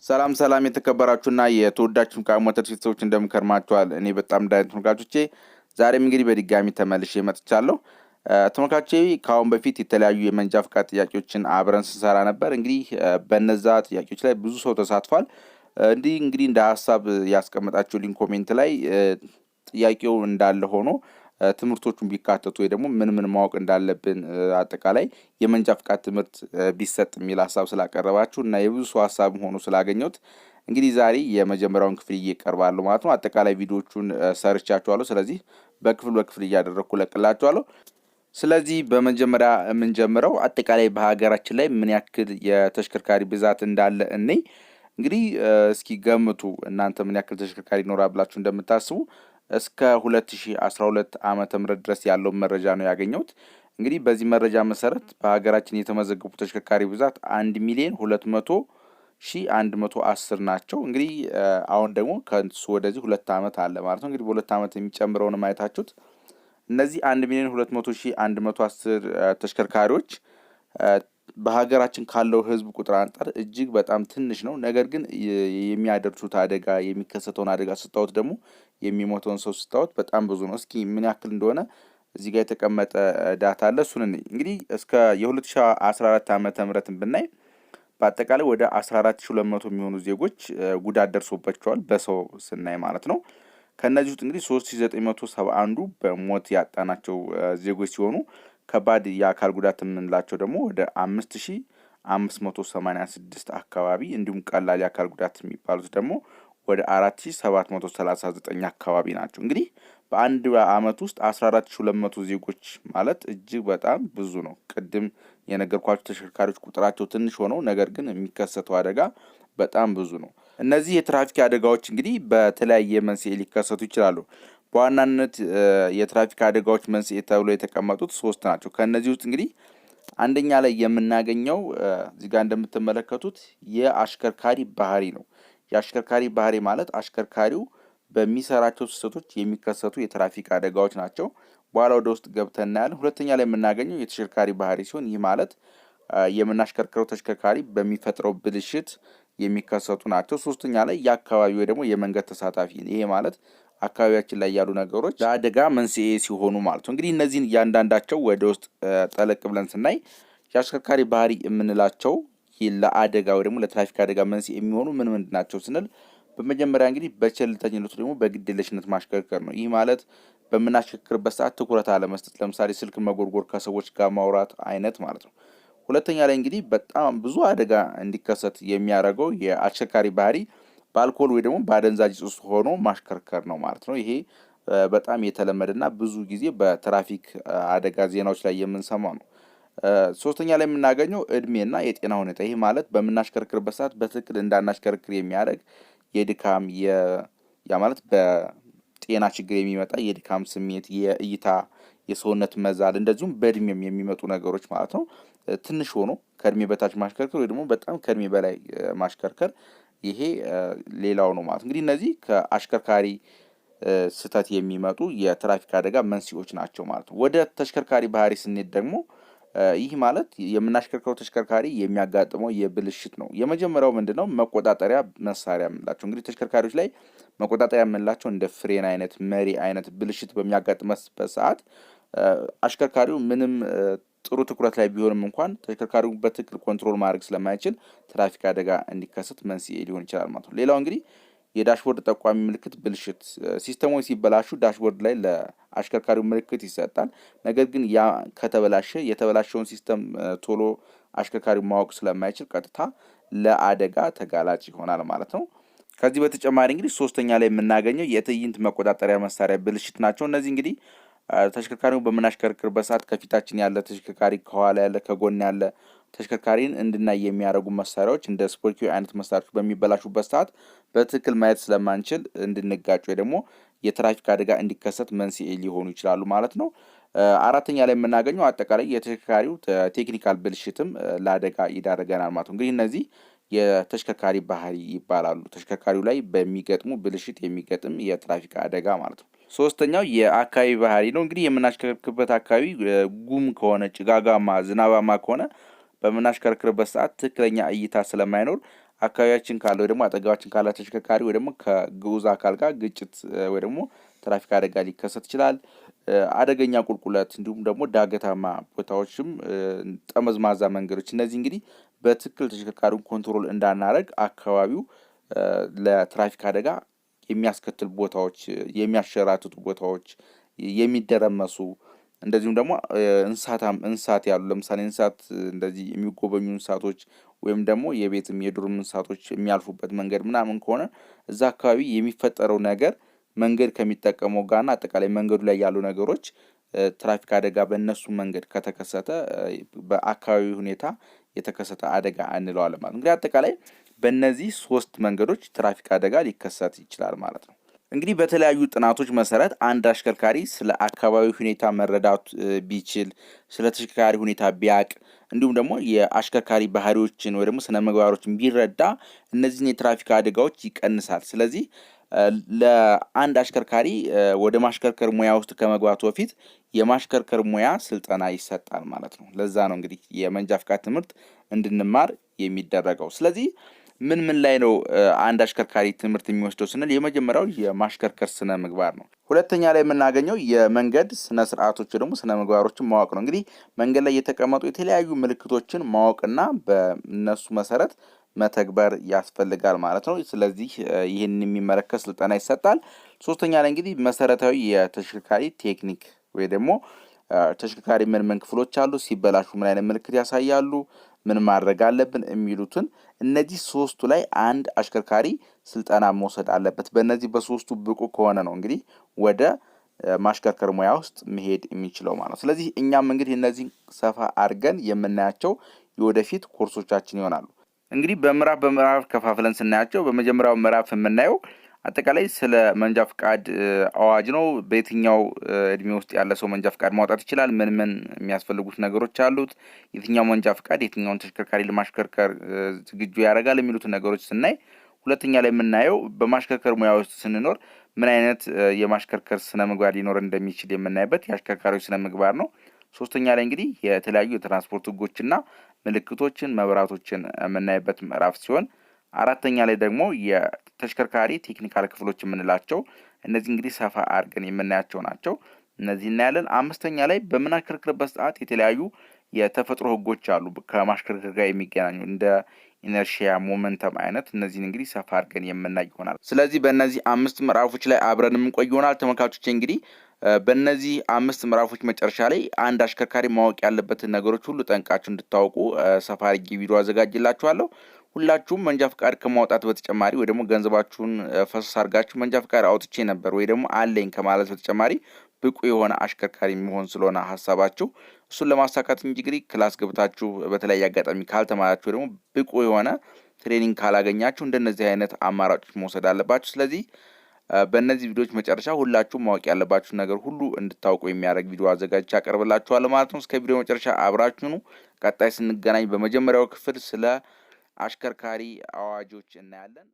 ሰላም ሰላም የተከበራችሁና የተወዳችሁ ቃሞተር ቤተሰቦች እንደምን ከርማችኋል? እኔ በጣም ደህና ነኝ ተመልካቾቼ። ዛሬም እንግዲህ በድጋሚ ተመልሼ መጥቻለሁ። ተመልካቾቼ፣ ከአሁን በፊት የተለያዩ የመንጃ ፍቃድ ጥያቄዎችን አብረን ስንሰራ ነበር። እንግዲህ በነዛ ጥያቄዎች ላይ ብዙ ሰው ተሳትፏል። እንዲህ እንግዲህ እንደ ሀሳብ ያስቀመጣችሁልኝ comment ላይ ጥያቄው እንዳለ ሆኖ ትምህርቶቹን ቢካተቱ ወይ ደግሞ ምን ምን ማወቅ እንዳለብን አጠቃላይ የመንጃ ፍቃድ ትምህርት ቢሰጥ የሚል ሀሳብ ስላቀረባችሁ እና የብዙ ሰው ሀሳብም ሆኖ ስላገኘሁት እንግዲህ ዛሬ የመጀመሪያውን ክፍል እየቀርባለሁ ማለት ነው። አጠቃላይ ቪዲዮዎቹን ሰርቻችኋለሁ። ስለዚህ በክፍል በክፍል እያደረግኩ ለቅላችኋለሁ። ስለዚህ በመጀመሪያ የምንጀምረው አጠቃላይ በሀገራችን ላይ ምን ያክል የተሽከርካሪ ብዛት እንዳለ እኔ እንግዲህ እስኪ ገምቱ፣ እናንተ ምን ያክል ተሽከርካሪ ይኖራል ብላችሁ እንደምታስቡ። እስከ 2012 ዓመተ ምህረት ድረስ ያለውን መረጃ ነው ያገኘሁት። እንግዲህ በዚህ መረጃ መሰረት በሀገራችን የተመዘገቡ ተሽከርካሪ ብዛት 1,200,110 ናቸው። እንግዲህ አሁን ደግሞ ከእሱ ወደዚህ 2 ዓመት አለ ማለት ነው። እንግዲህ በ2 ዓመት የሚጨምረውን ማየታችሁት እነዚህ 1,200,110 ተሽከርካሪዎች በሀገራችን ካለው ሕዝብ ቁጥር አንጻር እጅግ በጣም ትንሽ ነው። ነገር ግን የሚያደርሱት አደጋ፣ የሚከሰተውን አደጋ ስታዩት ደግሞ፣ የሚሞተውን ሰው ስታዩት በጣም ብዙ ነው። እስኪ ምን ያክል እንደሆነ እዚህ ጋር የተቀመጠ data አለ። እሱን እንግዲህ እስከ የ2014 ዓመተ ምህረትን ብናይ በአጠቃላይ ወደ 14,200 የሚሆኑ ዜጎች ጉዳት ደርሶባቸዋል በሰው ስናይ ማለት ነው። ከእነዚህ ውስጥ እንግዲህ 3971ዱ በሞት ያጣናቸው ዜጎች ሲሆኑ ከባድ የአካል ጉዳት የምንላቸው ደግሞ ወደ 5586 አካባቢ፣ እንዲሁም ቀላል የአካል ጉዳት የሚባሉት ደግሞ ወደ 4739 አካባቢ ናቸው። እንግዲህ በአንድ አመት ውስጥ 14,200 ዜጎች ማለት እጅግ በጣም ብዙ ነው። ቅድም የነገርኳቸው ተሽከርካሪዎች ቁጥራቸው ትንሽ ሆነው ነገር ግን የሚከሰተው አደጋ በጣም ብዙ ነው። እነዚህ የትራፊክ አደጋዎች እንግዲህ በተለያየ መንስኤ ሊከሰቱ ይችላሉ። በዋናነት የትራፊክ አደጋዎች መንስኤ ተብሎ የተቀመጡት ሶስት ናቸው። ከእነዚህ ውስጥ እንግዲህ አንደኛ ላይ የምናገኘው እዚህ ጋር እንደምትመለከቱት የአሽከርካሪ ባህሪ ነው። የአሽከርካሪ ባህሪ ማለት አሽከርካሪው በሚሰራቸው ስህተቶች የሚከሰቱ የትራፊክ አደጋዎች ናቸው። በኋላ ወደ ውስጥ ገብተን እናያለን። ሁለተኛ ላይ የምናገኘው የተሽከርካሪ ባህሪ ሲሆን ይህ ማለት የምናሽከርክረው ተሽከርካሪ በሚፈጥረው ብልሽት የሚከሰቱ ናቸው። ሶስተኛ ላይ የአካባቢ ወይ ደግሞ የመንገድ ተሳታፊ፣ ይሄ ማለት አካባቢያችን ላይ ያሉ ነገሮች ለአደጋ መንስኤ ሲሆኑ ማለት ነው። እንግዲህ እነዚህን እያንዳንዳቸው ወደ ውስጥ ጠለቅ ብለን ስናይ የአሽከርካሪ ባህሪ የምንላቸው ለአደጋ ወይ ደግሞ ለትራፊክ አደጋ መንስኤ የሚሆኑ ምን ምንድን ናቸው ስንል በመጀመሪያ እንግዲህ በቸልተኝነቱ ደግሞ በግዴለሽነት ማሽከርከር ነው። ይህ ማለት በምናሽከርክርበት ሰዓት ትኩረት አለመስጠት፣ ለምሳሌ ስልክ መጎርጎር፣ ከሰዎች ጋር ማውራት አይነት ማለት ነው። ሁለተኛ ላይ እንግዲህ በጣም ብዙ አደጋ እንዲከሰት የሚያደርገው የአሽከርካሪ ባህሪ በአልኮል ወይ ደግሞ በአደንዛዥ እጽ ሆኖ ማሽከርከር ነው ማለት ነው። ይሄ በጣም የተለመደና ብዙ ጊዜ በትራፊክ አደጋ ዜናዎች ላይ የምንሰማው ነው። ሶስተኛ ላይ የምናገኘው እድሜና የጤና ሁኔታ። ይህ ማለት በምናሽከርክርበት ሰዓት በትክክል እንዳናሽከርክር የሚያደርግ የድካም፣ ያ ማለት በጤና ችግር የሚመጣ የድካም ስሜት፣ የእይታ፣ የሰውነት መዛል እንደዚሁም በእድሜም የሚመጡ ነገሮች ማለት ነው። ትንሽ ሆኖ ከእድሜ በታች ማሽከርከር ወይ ደግሞ በጣም ከእድሜ በላይ ማሽከርከር፣ ይሄ ሌላው ነው ማለት ነው። እንግዲህ እነዚህ ከአሽከርካሪ ስህተት የሚመጡ የትራፊክ አደጋ መንስኤዎች ናቸው ማለት ነው። ወደ ተሽከርካሪ ባህሪ ስንሄድ ደግሞ ይህ ማለት የምናሽከርከረው ተሽከርካሪ የሚያጋጥመው የብልሽት ነው። የመጀመሪያው ምንድነው? መቆጣጠሪያ መሳሪያ የምንላቸው፣ እንግዲህ ተሽከርካሪዎች ላይ መቆጣጠሪያ የምንላቸው እንደ ፍሬን አይነት፣ መሪ አይነት ብልሽት በሚያጋጥመበት ሰዓት አሽከርካሪው ምንም ጥሩ ትኩረት ላይ ቢሆንም እንኳን ተሽከርካሪው በትክክል control ማድረግ ስለማይችል ትራፊክ አደጋ እንዲከሰት መንስኤ ሊሆን ይችላል ማለት ነው። ሌላው እንግዲህ የ dashboard ጠቋሚ ምልክት ብልሽት፣ system ኦች ሲበላሹ dashboard ላይ ለአሽከርካሪው ምልክት ይሰጣል። ነገር ግን ያ ከተበላሸ የተበላሸውን system ቶሎ አሽከርካሪው ማወቅ ስለማይችል ቀጥታ ለአደጋ ተጋላጭ ይሆናል ማለት ነው። ከዚህ በተጨማሪ እንግዲህ ሶስተኛ ላይ የምናገኘው የትዕይንት መቆጣጠሪያ መሳሪያ ብልሽት ናቸው። እነዚህ እንግዲህ ተሽከርካሪውን በምናሽከርክርበት ሰዓት ከፊታችን ያለ ተሽከርካሪ፣ ከኋላ ያለ፣ ከጎን ያለ ተሽከርካሪን እንድናይ የሚያደርጉ መሳሪያዎች እንደ ስፖርኪዮ አይነት መሳሪያዎች በሚበላሹበት ሰዓት በትክክል ማየት ስለማንችል እንድንጋጭ ወይ ደግሞ የትራፊክ አደጋ እንዲከሰት መንስኤ ሊሆኑ ይችላሉ ማለት ነው። አራተኛ ላይ የምናገኘው አጠቃላይ የተሽከርካሪው technical ብልሽትም ለአደጋ ይዳርገናል ማለት ነው። እንግዲህ እነዚህ የተሽከርካሪ ባህሪ ይባላሉ። ተሽከርካሪው ላይ በሚገጥሙ ብልሽት የሚገጥም የትራፊክ አደጋ ማለት ነው። ሶስተኛው የአካባቢ ባህሪ ነው። እንግዲህ የምናሽከረክርበት አካባቢ ጉም ከሆነ፣ ጭጋጋማ፣ ዝናባማ ከሆነ በምናሽከረክርበት ሰዓት ትክክለኛ እይታ ስለማይኖር አካባቢያችን ካለ ወይ ደግሞ አጠገባችን ካለ ተሽከርካሪ ወይ ደግሞ ከግዑዝ አካል ጋር ግጭት ወይ ደግሞ ትራፊክ አደጋ ሊከሰት ይችላል። አደገኛ ቁልቁለት እንዲሁም ደግሞ ዳገታማ ቦታዎችም፣ ጠመዝማዛ መንገዶች፣ እነዚህ እንግዲህ በትክክል ተሽከርካሪውን control እንዳናረግ አካባቢው ለትራፊክ አደጋ የሚያስከትል ቦታዎች፣ የሚያሸራትቱ ቦታዎች፣ የሚደረመሱ፣ እንደዚሁም ደግሞ እንስሳት ያሉ፣ ለምሳሌ እንስሳት እንደዚህ የሚጎበኙ እንስሳቶች ወይም ደግሞ የቤትም የዱርም እንስሳቶች የሚያልፉበት መንገድ ምናምን ከሆነ እዛ አካባቢ የሚፈጠረው ነገር መንገድ ከሚጠቀመው ጋርና አጠቃላይ መንገዱ ላይ ያሉ ነገሮች ትራፊክ አደጋ በእነሱ መንገድ ከተከሰተ በአካባቢ ሁኔታ የተከሰተ አደጋ እንለዋለን ማለት ነው። እንግዲህ አጠቃላይ በእነዚህ ሶስት መንገዶች ትራፊክ አደጋ ሊከሰት ይችላል ማለት ነው። እንግዲህ በተለያዩ ጥናቶች መሰረት አንድ አሽከርካሪ ስለ አካባቢ ሁኔታ መረዳት ቢችል፣ ስለ ተሽከርካሪ ሁኔታ ቢያቅ፣ እንዲሁም ደግሞ የአሽከርካሪ ባህሪዎችን ወይ ደግሞ ስነ ምግባሮችን ቢረዳ እነዚህን የትራፊክ አደጋዎች ይቀንሳል። ስለዚህ ለአንድ አሽከርካሪ ወደ ማሽከርከር ሙያ ውስጥ ከመግባቱ በፊት የማሽከርከር ሙያ ስልጠና ይሰጣል ማለት ነው። ለዛ ነው እንግዲህ የመንጃ ፍቃድ ትምህርት እንድንማር የሚደረገው። ስለዚህ ምን ምን ላይ ነው አንድ አሽከርካሪ ትምህርት የሚወስደው ስንል የመጀመሪያው የማሽከርከር ስነ ምግባር ነው። ሁለተኛ ላይ የምናገኘው የመንገድ ስነ ስርዓቶች ደግሞ ስነ ምግባሮችን ማወቅ ነው። እንግዲህ መንገድ ላይ የተቀመጡ የተለያዩ ምልክቶችን ማወቅና በእነሱ መሰረት መተግበር ያስፈልጋል ማለት ነው። ስለዚህ ይህን የሚመለከት ስልጠና ይሰጣል። ሶስተኛ ላይ እንግዲህ መሰረታዊ የተሽከርካሪ ቴክኒክ ወይ ደግሞ ተሽከርካሪ ምን ምን ክፍሎች አሉ፣ ሲበላሹ ምን አይነት ምልክት ያሳያሉ፣ ምን ማድረግ አለብን የሚሉትን፣ እነዚህ ሶስቱ ላይ አንድ አሽከርካሪ ስልጠና መውሰድ አለበት። በእነዚህ በሶስቱ ብቁ ከሆነ ነው እንግዲህ ወደ ማሽከርከር ሙያ ውስጥ መሄድ የሚችለው ማለት ነው። ስለዚህ እኛም እንግዲህ እነዚህን ሰፋ አድርገን የምናያቸው የወደፊት ኮርሶቻችን ይሆናሉ። እንግዲህ በምዕራፍ በምዕራፍ ከፋፍለን ስናያቸው በመጀመሪያው ምዕራፍ የምናየው አጠቃላይ ስለ መንጃ ፍቃድ አዋጅ ነው። በየትኛው እድሜ ውስጥ ያለ ሰው መንጃ ፍቃድ ማውጣት ይችላል? ምን ምን የሚያስፈልጉት ነገሮች አሉት? የትኛው መንጃ ፍቃድ የትኛውን ተሽከርካሪ ለማሽከርከር ዝግጁ ያደርጋል? የሚሉትን ነገሮች ስናይ፣ ሁለተኛ ላይ የምናየው በማሽከርከር ሙያ ውስጥ ስንኖር ምን አይነት የማሽከርከር ስነ ምግባር ሊኖር እንደሚችል የምናይበት የአሽከርካሪዎች ስነ ምግባር ነው። ሶስተኛ ላይ እንግዲህ የተለያዩ የትራንስፖርት ሕጎችና ምልክቶችን፣ መብራቶችን የምናይበት ምዕራፍ ሲሆን፣ አራተኛ ላይ ደግሞ የተሽከርካሪ technical ክፍሎች የምንላቸው፣ እነዚህ እንግዲህ ሰፋ አድርገን የምናያቸው ናቸው። እነዚህ እናያለን። አምስተኛ ላይ በምናሽከረክርበት ሰዓት የተለያዩ የተፈጥሮ ህጎች አሉ ከማሽከርከር ጋር የሚገናኙ፣ እንደ inertia፣ momentum አይነት፣ እነዚህን እንግዲህ ሰፋ አድርገን የምናይ ይሆናል። ስለዚህ በእነዚህ አምስት ምዕራፎች ላይ አብረን የምንቆይ ይሆናል። ተመልካቾቼ፣ እንግዲህ በእነዚህ አምስት ምዕራፎች መጨረሻ ላይ አንድ አሽከርካሪ ማወቅ ያለበትን ነገሮች ሁሉ ጠንቅቃችሁ እንድታውቁ ሰፋ አድርጌ ቪዲዮ አዘጋጅላችኋለሁ። ሁላችሁም መንጃ ፍቃድ ከማውጣት በተጨማሪ ወይ ደግሞ ገንዘባችሁን ፈሰስ አድርጋችሁ መንጃ ፍቃድ አውጥቼ ነበር ወይ ደግሞ አለኝ ከማለት በተጨማሪ ብቁ የሆነ አሽከርካሪ መሆን ስለሆነ ሀሳባችሁ፣ እሱን ለማሳካት እንግዲህ class ገብታችሁ በተለያየ አጋጣሚ ካልተማራችሁ ደግሞ ብቁ የሆነ training ካላገኛችሁ እንደነዚህ አይነት አማራጮች መውሰድ አለባችሁ። ስለዚህ በእነዚህ ቪዲዮዎች መጨረሻ ሁላችሁም ማወቅ ያለባችሁ ነገር ሁሉ እንድታውቁ የሚያደርግ ቪዲዮ አዘጋጅቼ አቀርብላችኋለሁ ማለት ነው። እስከ ቪዲዮ መጨረሻ አብራችሁ ሁኑ። ቀጣይ ስንገናኝ በመጀመሪያው ክፍል ስለ አሽከርካሪ አዋጆች እናያለን።